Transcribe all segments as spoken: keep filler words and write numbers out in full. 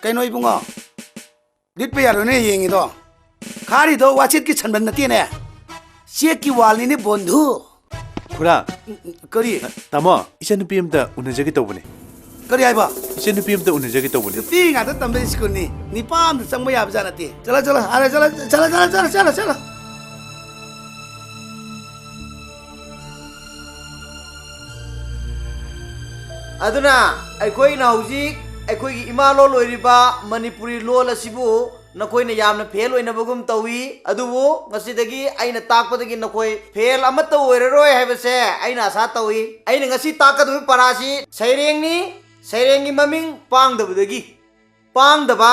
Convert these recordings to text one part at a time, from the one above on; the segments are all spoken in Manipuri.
ꯀꯩꯅꯣ ꯏꯕꯨꯡꯉꯣ? ꯂꯤꯠꯄ ꯌꯥꯔꯣꯏꯅꯦ ꯌꯦꯡꯉꯤꯗꯣ꯫ ꯈꯥꯔꯤꯗꯣ ꯋꯥꯆꯦꯠꯀꯤ ꯁꯟꯕꯟ ꯅꯠꯇꯦꯅꯦ꯫ ꯆꯦꯛꯀꯤ ꯋꯥꯜꯅꯤꯅꯦ ꯕꯣꯟꯙꯨ꯫ ꯈꯨꯔꯥ꯫ ꯎꯝ, ꯎꯝ, ꯀꯔꯤ? ꯇꯥꯃꯣ, ꯏꯆꯟꯅꯨꯄꯤ ꯑꯝꯇ ꯎꯅꯖꯒꯦ ꯇꯧꯕꯅꯦ꯫ ꯀꯔꯤ ꯍꯥꯏꯕ? ꯏꯆꯟꯅꯨꯄꯤ ꯑꯝꯇ ꯎꯅꯖꯒꯦ ꯇꯧꯕꯅꯦ꯫ ꯅꯨꯄꯤ ꯉꯥꯛꯇ ꯇꯝꯕ ꯁ꯭ꯀꯨꯜꯅꯤ꯫ ꯅꯤꯄꯥ ꯑꯝꯇ ꯆꯪꯕ ꯌꯥꯕ ꯖꯥꯠ ꯅꯠꯇꯦ꯫ ꯆꯠꯂꯣ, ꯆꯠꯂꯣ, ꯑꯥꯗ ꯆꯠꯂꯣ, ꯆꯠꯂꯣ, ꯆꯠꯂꯣ꯫ ꯑꯗꯨꯅ ꯑꯩꯈꯣꯏꯅ ꯍꯧꯖꯤꯛ ꯑꯩꯈꯣꯏꯒꯤ ꯏꯃꯥ ꯂꯣꯟ ꯑꯣꯏꯔꯤꯕ ꯃꯅꯤꯄꯨꯔꯤ ꯂꯣꯟ ꯑꯁꯤꯕꯨ ꯅꯈꯣꯏꯅ ꯌꯥꯝꯅ ꯐꯦꯜ ꯑꯣꯏꯅꯕꯒꯨꯝ ꯇꯧꯏ, ꯑꯗꯨꯕꯨ ꯉꯁꯤꯗꯒꯤ ꯑꯩꯅ ꯇꯥꯛꯄꯗꯒꯤ ꯅꯈꯣꯏ ꯐꯦꯜ ꯑꯃꯠꯇ ꯑꯣꯏꯔꯔꯣꯏ ꯍꯥꯏꯕꯁꯦ ꯑꯩꯅ ꯑꯁꯥ ꯇꯧꯏ꯫ ꯑꯩꯅ ꯉꯁꯤ ꯇꯥꯛꯀꯗꯧꯔꯤꯕ ꯄꯔꯥꯁꯤ ꯁꯩꯔꯦꯡꯅꯤ꯫ ꯁꯩꯔꯦꯡꯒꯤ ꯃꯃꯤꯡ ꯄꯥꯡꯗꯕꯗꯒꯤ꯫ ꯄꯥꯡꯗꯕ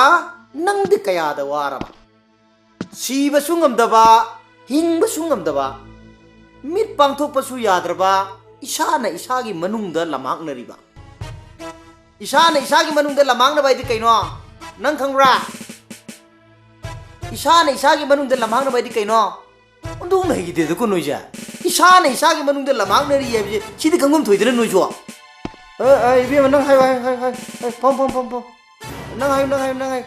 ꯅꯪꯗꯤ ꯀꯌꯥꯗ ꯋꯥꯔꯕ? ꯁꯤꯕꯁꯨ ꯉꯝꯗꯕ, ꯍꯤꯡꯕꯁꯨ ꯉꯝꯗꯕ, ꯃꯤꯠ ꯄꯥꯡꯊꯣꯛꯄꯁꯨ ꯌꯥꯗ꯭ꯔꯕ, ꯏꯁꯥꯅ ꯏꯁꯥꯒꯤ ꯃꯅꯨꯡꯗ ꯂꯝꯍꯥꯡꯅꯔꯤꯕ꯫ ꯏꯁꯥꯅ ꯏꯁꯥꯒꯤ ꯃꯅꯨꯡꯗ ꯂꯝꯍꯥꯡꯅꯕ ꯍꯥꯏꯗꯤ ꯀꯩꯅꯣ? ꯅꯪ ꯈꯪꯕ꯭ꯔꯥ? ꯏꯁꯥꯅ ꯏꯁꯥꯒꯤ ꯃꯅꯨꯡꯗ ꯂꯝꯍꯥꯡꯅꯕ ꯍꯥꯏꯗꯤ ꯀꯩꯅꯣ? ꯑꯣꯟꯊꯣꯛꯅ ꯍꯩꯈꯤꯗꯦꯗꯀꯣ ꯅꯣꯏꯁꯦ꯫ ꯏꯁꯥꯅ ꯏꯁꯥꯒꯤ ꯃꯅꯨꯡꯗ ꯂꯝꯍꯥꯡꯅꯔꯤ ꯍꯥꯏꯕꯁꯦ ꯁꯤꯗꯤ ꯈꯪꯐꯝ ꯊꯣꯛꯏꯗꯅ ꯅꯣꯏꯁꯨ꯫ ꯑ, ꯑ, ꯏꯕꯦꯝꯃ, ꯅꯪ ꯍꯥꯏꯌꯨ, ꯍꯥꯏꯌꯨ, ꯍꯥꯏꯌꯨ, ꯍꯥꯏꯌꯨ, ꯐꯝ, ꯐꯝ, ꯐꯝ, ꯐꯝ꯫ ꯅꯪ ꯍꯥꯏꯌꯨ, ꯅꯪ ꯍꯥꯏꯌꯨ, ꯅꯪ ꯍꯥꯏꯌꯨ꯫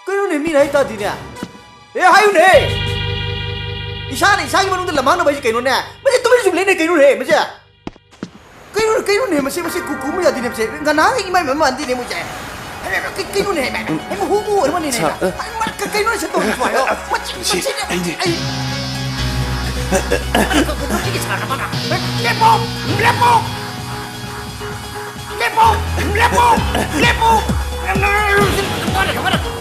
ꯀꯩꯅꯣꯅꯦ, ꯃꯤꯅ ꯍꯥꯏ ꯇꯥꯗꯤꯅꯦ꯫ ꯑꯦ, ꯍꯥꯏꯌꯨꯅꯦ꯫ ꯏꯁꯥꯅ ꯏꯁꯥꯒꯤ ꯃꯅꯨꯡꯗ ꯂꯝꯍꯥꯡꯅꯕ ꯍꯥꯏꯁꯦ ꯀꯩꯅꯣꯅꯦ? ꯃꯁꯤ ꯇꯨꯃꯤꯟ ꯁꯨꯝ ꯂꯩꯅ ꯀꯩꯅꯣꯅꯦ, ꯃꯁꯦ? ꯀꯩꯅꯣ, ꯀꯩꯅꯣꯅꯦ, ꯃꯁꯤ, ꯃꯁꯤ ꯀꯨ-, ꯀꯨꯝꯕ ꯌꯥꯗꯦꯅꯦ, ꯃꯁꯦ꯫ ꯉꯟꯅꯥꯡꯒꯤ ꯏꯃꯥꯏ ꯃꯃꯥꯟꯗꯤꯅꯦ, ꯃꯣꯏꯁꯦ꯫ ꯀꯩ-, ꯀꯩꯅꯣꯅꯦ, ꯍꯥꯏꯕ? ꯍꯥꯏꯕ ꯍꯣꯃꯣ ꯑꯣꯏꯔ ꯃꯥꯜꯂꯦꯅꯦ, ꯁꯥꯔ, ꯍꯥꯏꯕ꯫ ꯑ, ꯃꯥ ꯀ-, ꯀꯩꯅꯣꯅꯦ, ꯁꯤ ꯇꯧꯔꯤꯁꯤꯕꯣ, ꯍꯥꯏꯕ? ꯃꯁꯤ, ꯁꯤ, ꯃꯁꯤ, ꯑꯩꯗꯤ ꯑꯩ ꯅꯨꯄꯤꯒꯤ ꯁꯥꯔ ꯑꯃꯅ꯫ ꯂꯦꯞꯄꯣ! ꯂꯦꯞꯄꯣ! ꯂꯦꯞꯄꯣ! ꯂꯦꯞꯄꯣ! ꯂꯦꯞꯄꯣ!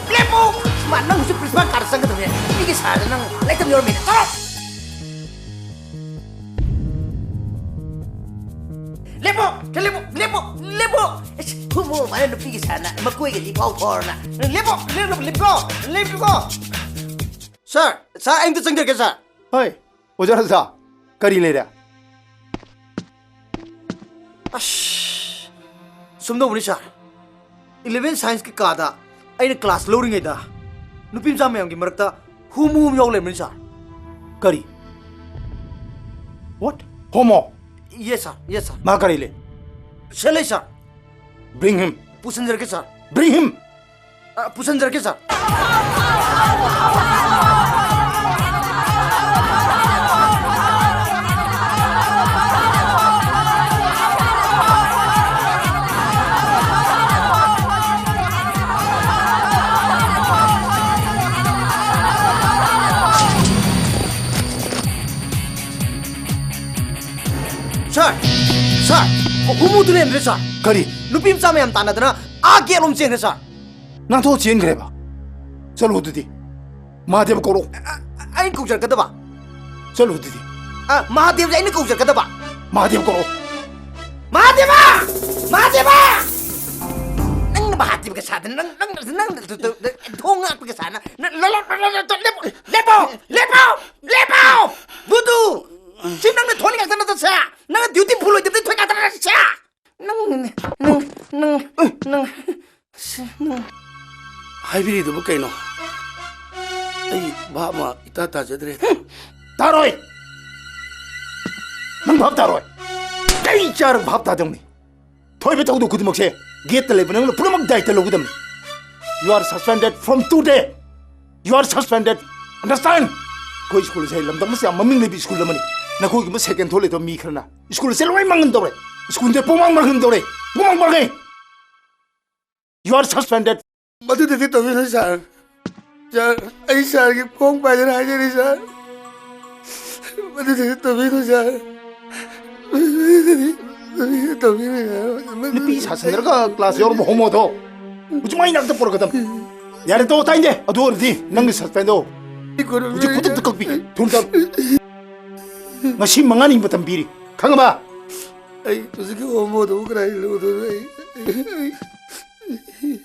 ꯂꯦꯞꯄꯣ! ꯃꯥ ꯅꯪꯁꯨ ꯄ꯭ꯔꯤꯟꯁꯤꯄꯥꯜ ꯀꯥꯗ ꯆꯪꯒꯗꯕꯅꯦ꯫ ꯅꯨꯄꯤꯒꯤ ꯁꯥꯔꯗ ꯅꯪ ꯂꯥꯏꯔꯤꯛ ꯇꯝ ꯌꯧꯔꯝꯃꯦꯅꯦ꯫ ꯆꯠꯂꯣ! ꯂꯦꯞꯄꯣ! ꯂꯦꯞꯄꯣ! ꯂꯦꯞꯄꯣ! ꯂꯦꯞꯄꯣ! ꯑꯁ, ꯍꯣꯃꯣ ꯃꯥꯅ ꯅꯨꯄꯤꯒꯤ ꯁꯥꯔꯅ ꯃꯀꯣꯏꯒꯗꯤ ꯏꯐꯥꯎ ꯐꯥꯎꯔꯅ꯫ ꯂꯦꯞꯄꯣ! ꯂꯦꯞꯄꯣ! ꯂꯦꯞꯄꯣ! ꯂꯦꯞꯄꯣ! ꯁꯥꯔ, ꯁꯥꯔ, ꯑꯩ ꯑꯝꯇ ꯆꯪꯖꯔꯛꯀꯦ, ꯁꯥꯔ꯫ ꯍꯣꯏ, ꯑꯣꯖꯥ ꯔꯥꯖꯥ, ꯀꯔꯤ ꯂꯩꯔꯦ? ꯑꯁ, ꯁꯨꯝ ꯇꯧꯕꯅꯤ, ꯁꯥꯔ꯫ ꯏꯂꯦꯚꯦꯟ ꯁꯥꯏꯟꯁꯀꯤ ꯀꯥꯗ ꯑꯩꯅ ꯀ꯭ꯂꯥꯁ ꯂꯧꯔꯤꯉꯩꯗ ꯅꯨꯄꯤ ꯃꯆꯥ ꯃꯌꯥꯝꯒꯤ ꯃꯔꯛꯇ ꯍꯨꯝ ꯍꯨꯝ ꯌꯥꯎ ꯂꯩꯔꯝꯕꯅꯤ, ꯁꯥꯔ꯫ ꯀꯔꯤ? What? Homo? Yes, sir. Yes, sir. ꯃꯥ ꯀꯔꯤ ꯂꯩ? ꯁꯦ ꯂꯩ, ꯁꯥꯔ꯫ Bring him. ꯄꯨꯁꯤꯟꯖꯔꯛꯀꯦ, ꯁꯥꯔ꯫ Bring him. ꯑ, ꯄꯨꯁꯟꯖꯔꯛꯀꯦ, ꯁꯥꯔ꯫ ꯁꯥꯔ! ꯁꯥꯔ! ꯍꯣꯃꯣꯗꯨ ꯂꯩꯔꯝꯗ꯭ꯔꯦ, ꯁꯥꯔ! ꯀꯔꯤ? ꯅꯨꯄꯤ ꯃꯆꯥ ꯃꯌꯥꯝ ꯇꯥꯟꯅꯗꯅ ꯑꯥ ꯒꯦꯠꯂꯣꯝ ꯆꯦꯟꯈ꯭ꯔꯦ, ꯁꯥꯔ! ꯅꯥꯟꯊꯣꯛꯑ ꯆꯦꯟꯈ꯭ꯔꯦꯕ? ꯆꯠꯂꯨ ꯑꯗꯨꯗꯤ꯫ ꯃꯍꯥꯗꯦꯕ ꯀꯧꯔꯛꯑꯣ꯫ ꯑ, ꯑ, ꯑꯩꯅ ꯀꯧꯖꯔꯛꯀꯗꯕ꯫ ꯆꯠꯂꯨ ꯑꯗꯨꯗꯤ꯫ ꯑ, ꯃꯍꯥꯗꯦꯕꯁꯦ ꯑꯩꯅ ꯀꯧꯖꯔꯛꯀꯗꯕ꯫ ꯃꯍꯥꯗꯦꯕ ꯀꯧꯔꯛꯑꯣ꯫ ꯃꯍꯥꯗꯦꯕ! ꯃꯍꯥꯗꯦꯕ! ꯅꯪꯅ ꯃꯍꯥꯗꯦꯕꯒ ꯁꯥꯗꯅ, ꯅꯪ, ꯅꯪ, ꯅꯪ, ꯊꯣꯡ ꯉꯥꯛꯄꯒ ꯁꯥꯗꯅ, ꯅꯪ, ꯂ-, ꯂ-, ꯂ-, ꯂ-, ꯂꯦꯞꯄꯣ! ꯂꯦꯞꯄꯣ! ꯂꯦꯞꯄꯣ! ꯂꯦꯞꯄꯣ! ꯕꯨꯗꯨ! ꯁꯤ ꯅꯪꯅ ꯊꯣꯛꯅꯤꯡꯉꯛꯇꯅ ꯆꯠꯁꯦ! ꯅꯪꯅ duty full ꯑꯣꯏꯗꯕꯗꯤ ꯊꯣꯛ ꯉꯥꯛꯇꯅ ꯆꯠꯁꯦ! ꯅꯪ, ꯅꯪ, ꯅꯪ, ꯅꯪ, ꯁꯤ, ꯅꯪ꯫ ꯍꯥꯏꯕꯤꯔꯤꯗꯨꯕꯨ ꯀꯩꯅꯣ? ꯑꯩ ꯚꯥꯞ ꯑꯃ ꯏꯇꯥ ꯇꯥꯖꯗ꯭ꯔꯦ꯫ ꯍꯨꯝ! ꯇꯥꯔꯣꯏ! ꯅꯪ ꯚꯥꯞ ꯇꯥꯔꯣꯏ! ꯀꯩ ꯆꯥꯔꯒ ꯚꯥꯞ ꯇꯥꯗꯧꯅꯤ? ꯊꯣꯛꯏꯕ ꯊꯧꯗꯣꯛ ꯈꯨꯗꯤꯡꯃꯛꯁꯦ ꯒꯦꯠꯇ ꯂꯩꯕ ꯅꯪꯅ ꯄꯨꯝꯅꯃꯛ ꯗꯥꯏꯇ ꯂꯧꯒꯗꯕꯅꯤ꯫ You are suspended from today. You are suspended. Understand? ꯑꯩꯈꯣꯏ ꯁ꯭ꯀꯨꯜ ꯑꯁꯦ ꯂꯝꯗꯝ ꯑꯁꯤꯗ ꯃꯃꯤꯡ ꯂꯩꯕ ꯁ꯭ꯀꯨꯜ ꯑꯃꯅꯤ꯫ ꯅꯈꯣꯏꯒꯨꯝꯕ ꯁꯦꯀꯦꯟ ꯊꯣꯛ ꯂꯩꯇꯕ ꯃꯤ ꯈꯔꯅ ꯁ꯭ꯀꯨꯜ ꯑꯁꯦ ꯂꯣꯏ ꯃꯥꯡꯍꯟꯗꯧꯔꯦ꯫ ꯁ꯭ꯀꯨꯜꯁꯦ ꯄꯨꯡꯃꯥꯡ ꯃꯥꯡꯍꯟꯗꯧꯔꯦ꯫ ꯄꯨꯡꯃꯥꯡ ꯃꯥꯡꯉꯦ꯫ You are suspended. ꯃꯗꯨꯗꯗꯤ ꯇꯧꯕꯤꯅꯨ, ꯁꯥꯔ꯫ ꯁꯥꯔ, ꯑꯩ ꯁꯥꯔꯒꯤ ꯈꯣꯡ ꯄꯥꯏꯗꯨꯅ ꯍꯥꯏꯖꯔꯤ, ꯁꯥꯔ꯫ ꯃꯗꯨꯗꯗꯤ ꯇꯧꯕꯤꯅꯨ, ꯁꯥꯔ꯫ ꯃꯗꯨꯗꯗꯤ ꯇꯧꯕꯤꯅꯨ, ꯁꯥꯔ꯫ ꯃꯗꯨꯗꯤ ꯅꯨꯄꯤ ꯁꯥꯁꯟꯅꯔꯒ ꯀ꯭ꯂꯥꯁ ꯌꯥꯎꯔꯝꯕ ꯍꯣꯃꯣꯗꯣ ꯍꯧꯖꯤꯛ ꯃꯥꯏ ꯅꯥꯛꯇ ꯄꯨꯔꯛꯀꯗꯕꯅꯤ꯫ ꯌꯥꯔꯦ, ꯇꯣ, ꯇꯥꯏꯅꯦ꯫ ꯑꯗꯨ ꯑꯣꯏꯔꯗꯤ ꯅꯪꯒꯤ ꯁꯁꯄꯦꯟꯗꯣ ꯍꯧꯖꯤꯛ ꯈꯨꯗꯛꯇ ꯀꯛꯄꯤꯒꯦ꯫ ꯊꯨꯅ ꯆꯠꯂꯨ꯫ ꯉꯁꯤ ꯃꯉꯥꯅꯤ ꯃꯇꯝ ꯄꯤꯔꯤ꯫ ꯈꯪꯉꯕ? ꯑꯩ ꯍꯧꯖꯤꯛꯀꯤ ꯍꯣꯃꯣꯗꯨꯕꯨ ꯀꯗꯥꯏ ꯂꯨꯗꯣꯏꯅꯣ? ꯑꯩ, ꯑꯩ, ꯑꯩ,